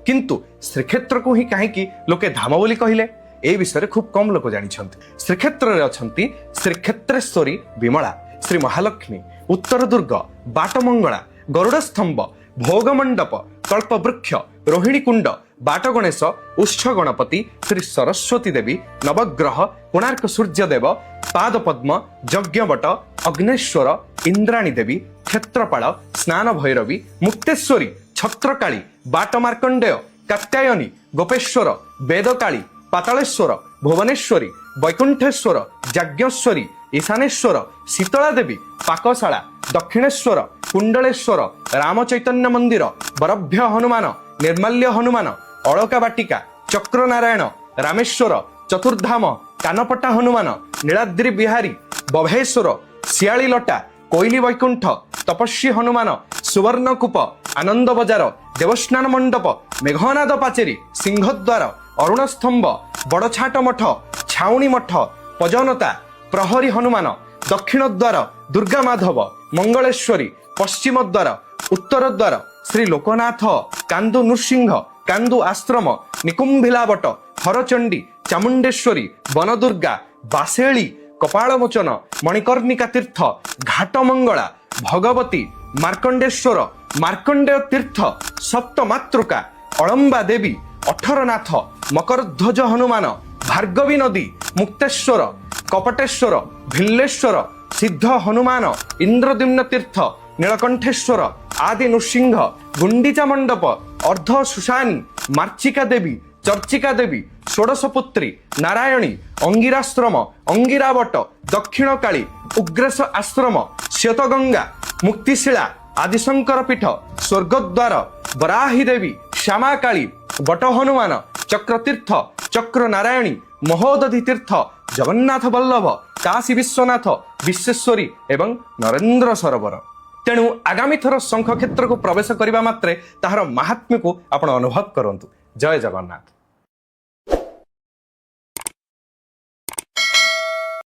କିନ୍ତୁ ଶ୍ରୀକ୍ଷେତ୍ରକୁ ହିଁ କାହିଁକି ଲୋକେ ଧାମ ବୋଲି କହିଲେ, ଏ ବିଷୟରେ ଖୁବ୍ କମ୍ ଲୋକ ଜାଣିଛନ୍ତି। ଶ୍ରୀକ୍ଷେତ୍ରରେ ଅଛନ୍ତି ଶ୍ରୀକ୍ଷେତ୍ରେଶ୍ୱରୀ ବିମଳା, ଶ୍ରୀ ମହାଲକ୍ଷ୍ମୀ, ଉତ୍ତର ଦୁର୍ଗ, ବାଟମଙ୍ଗଳା, ଗରୁଡ଼ସ୍ତମ୍ଭ, ଭୋଗମଣ୍ଡପ, କଳ୍ପବୃକ୍ଷ, ରୋହିଣୀ କୁଣ୍ଡ, ବାଟ ଗଣେଶ, ଉତ୍ସ ଗଣପତି, ଶ୍ରୀ ସରସ୍ୱତୀ ଦେବୀ, ନବଗ୍ରହ, କୋଣାର୍କ ସୂର୍ଯ୍ୟଦେବ, ପାଦପଦ୍ମ, ଯଜ୍ଞବଟ, ଅଗ୍ନେଶ୍ୱର, ଇନ୍ଦ୍ରାଣୀ ଦେବୀ, କ୍ଷେତ୍ରପାଳ, ସ୍ନାନ ଭୈରବୀ, ମୁକ୍ତେଶ୍ୱରୀ, ଛତ୍ରକାଳୀ, ବାଟ ମାର୍କଣ୍ଡେୟ, କାତ୍ୟାୟନୀ, ଗୋପେଶ୍ୱର, ବେଦକାଳୀ, ପାତାଳେଶ୍ୱର, ଭୁବନେଶ୍ୱରୀ, ବୈକୁଣ୍ଠେଶ୍ୱର, ଯାଜ୍ଞେଶ୍ୱରୀ, ଈଶାନେଶ୍ୱର, ଶୀତଳା ଦେବୀ, ପାକଶାଳା, ଦକ୍ଷିଣେଶ୍ୱର, କୁଣ୍ଡଳେଶ୍ୱର, ରାମଚୈତନ୍ୟ ମନ୍ଦିର, ବରଭ୍ୟ ହନୁମାନ, ନିର୍ମାଲ୍ୟ ହନୁମାନ, ଅଳକା ବାଟିକା, ଚକ୍ରନାରାୟଣ, ରାମେଶ୍ୱର, ଚତୁର୍ଧାମ, କାନପଟା ହନୁମାନ, ନୀଳାଦ୍ରି ବିହାରୀ, ବଭେଶ୍ୱର, ଶିଆଳିଲଟା, କୋଇଲି ବୈକୁଣ୍ଠ, ତପସ୍ୱୀ ହନୁମାନ, ସୁବର୍ଣ୍ଣକୂପ, ଆନନ୍ଦ ବଜାର, ଦେବସ୍ନାନ ମଣ୍ଡପ, ମେଘନାଦ ପାଚେରୀ, ସିଂହଦ୍ୱାର, ଅରୁଣସ୍ତମ୍ଭ, ବଡ଼ଛାଟ ମଠ, ଛାଉଣି ମଠ, ପଜନତା, ପ୍ରହରୀ ହନୁମାନ, ଦକ୍ଷିଣ ଦ୍ୱାର, ଦୁର୍ଗା ମାଧବ, ମଙ୍ଗଳେଶ୍ୱରୀ, ପଶ୍ଚିମ ଦ୍ୱାର, ଉତ୍ତର ଦ୍ୱାର, ଶ୍ରୀ ଲୋକନାଥ, କାନ୍ଦୁ ନୃସିଂହ, କାନ୍ଦୁ ଆଶ୍ରମ, ନିକୁମ୍ଭିଲା ବଟ, ହରଚଣ୍ଡୀ, ଚାମୁଣ୍ଡେଶ୍ୱରୀ, ବନଦୁର୍ଗା, ବାସେଳି, କପାଳମୋଚନ, ମଣିକର୍ଣ୍ଣିକା ତୀର୍ଥ, ଘାଟମଙ୍ଗଳା, ଭଗବତୀ, ମାର୍କଣ୍ଡେଶ୍ୱର, ମାର୍କଣ୍ଡେୟ ତୀର୍ଥ, ସପ୍ତମାତୃକା, ଅଳମ୍ବା ଦେବୀ, ଅଠରନାଥ, ମକରଧ୍ୱଜ ହନୁମାନ, ଭାର୍ଗବୀ ନଦୀ, ମୁକ୍ତେଶ୍ୱର, କପଟେଶ୍ୱର, ଭିଲ୍ଲେଶ୍ୱର, ସିଦ୍ଧ ହନୁମାନ, ଇନ୍ଦ୍ରଦ୍ୟୁମ୍ନ ତୀର୍ଥ, ନୀଳକଣ୍ଠେଶ୍ୱର, ଆଦି ନୃସିଂହ, ଗୁଣ୍ଡିଚା ମଣ୍ଡପ, ଅର୍ଦ୍ଧ ସୁଶାନୀ, ମାର୍ଚିକା ଦେବୀ, ଚର୍ଚ୍ଚିକା ଦେବୀ, ଷୋଡ଼ଶପୁତ୍ରୀ, ନାରାୟଣୀ, ଅଙ୍ଗିରାଶ୍ରମ, ଅଙ୍ଗିରାବଟ, ଦକ୍ଷିଣକାଳୀ, ଉଗ୍ରେଶ ଆଶ୍ରମ, ଶ୍ଵେତଗଙ୍ଗା, ମୁକ୍ତିଶିଳା, ଆଦିଶଙ୍କର ପୀଠ, ସ୍ୱର୍ଗଦ୍ୱାର, ବରାହୀ ଦେବୀ, ଶ୍ୟାମାକାଳୀ, ବଟ ହନୁମାନ, ଚକ୍ରତୀର୍ଥ, ଚକ୍ର ନାରାୟଣୀ, ମହୋଦଧି ତୀର୍ଥ, ଜଗନ୍ନାଥ ବଲ୍ଲଭ, କାଶୀ ବିଶ୍ୱନାଥ, ବିଶ୍ୱେଶ୍ୱରୀ ଏବଂ ନରେନ୍ଦ୍ର ସରୋବର। ତେଣୁ ଆଗାମୀ ଥର ଶଙ୍ଖ କ୍ଷେତ୍ରକୁ ପ୍ରବେଶ କରିବା ମାତ୍ରେ ତାହାର ମାହାତ୍ମ୍ୟକୁ ଆପଣ ଅନୁଭବ କରନ୍ତୁ। ଜୟ ଜଗନ୍ନାଥ।